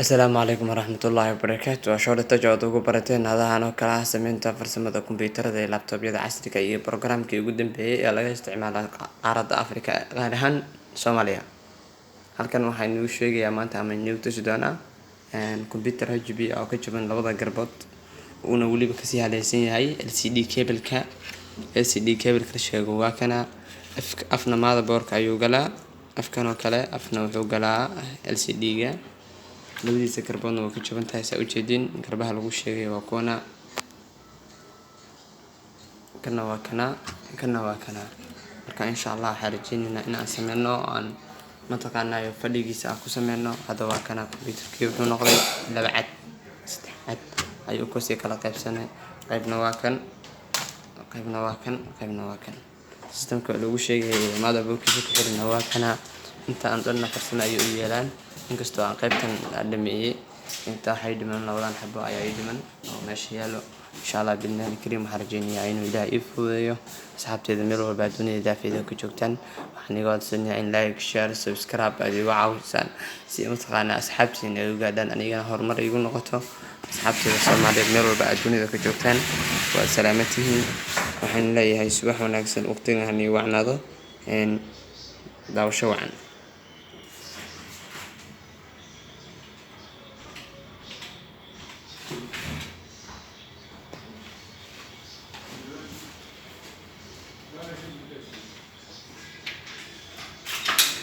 Asalaamu calaykum waraxmatullaahi wabarakaatu. Waa Shoole Taj oo aad ugu barateen hadahan oo kale ah sameynta farsamada kombiyuutarada iyo laptopyada casriga iyo programkii ugu dambeeyay ee laga isticmaalo qaaradda Afrika, gaar ahaan Soomaaliya. Halkan waxaan inoogu sheegayaa maanta ama inoogu tusi doonaa computer HP oo ka jaban labada garbood, uuna weliba kasii haleysan yahay LCD cable-ka. LCD cable-ka la sheego waa kana. Afna motherboard-ka ayuu galaa, afkan oo kale, afna wuxuu galaa LCD-ga. Labadiisa garboodna waa ka jaban tahay, saa ujeedin. Garbaha lagu sheegay waa kuwana: kana waa kana, kana waa kana. Marka insha Allah waxaan rajeyneynaa in aan sameyno oo aan mataqaanaa fadhigiisa aan ku sameyno. Hadda waa kana computerkii, wuxuu noqday laba cad, saddex cad ayuu kusii kala qaybsanay. Qaybna waa kan, qaybna waa kan, qaybna waa kan. Systemka lagu sheegay motherboardkiisa ku xirina waa kana. Inta aan dhanna farsamo ayay u yeelaan, inkastoo aan qaybtan dhameeyey. Inta waxay dhiman labadan xabo ayaa ii dhiman oo meesha yaalo. Insha Allah bi'idnillahi kariim waxaan rajeynayaa inuu Ilaah ii fududeeyo. Asxaabteeda meel walba adduunyada daafeeda ka joogtaan, waxaan iga codsanayaa in like, share, subscribe aad igu caawisaan, si mataqaanaa asxaabtiina ay u gaadhaan, anigana horumar igu noqoto. Asxaabteeda Soomaaliyeed meel walba aad dunida ka joogtaan, waa salaamantihiin. Waxaan leeyahay subax wanaagsan, waqtigan ha nii wacnaado, daawasho wacan.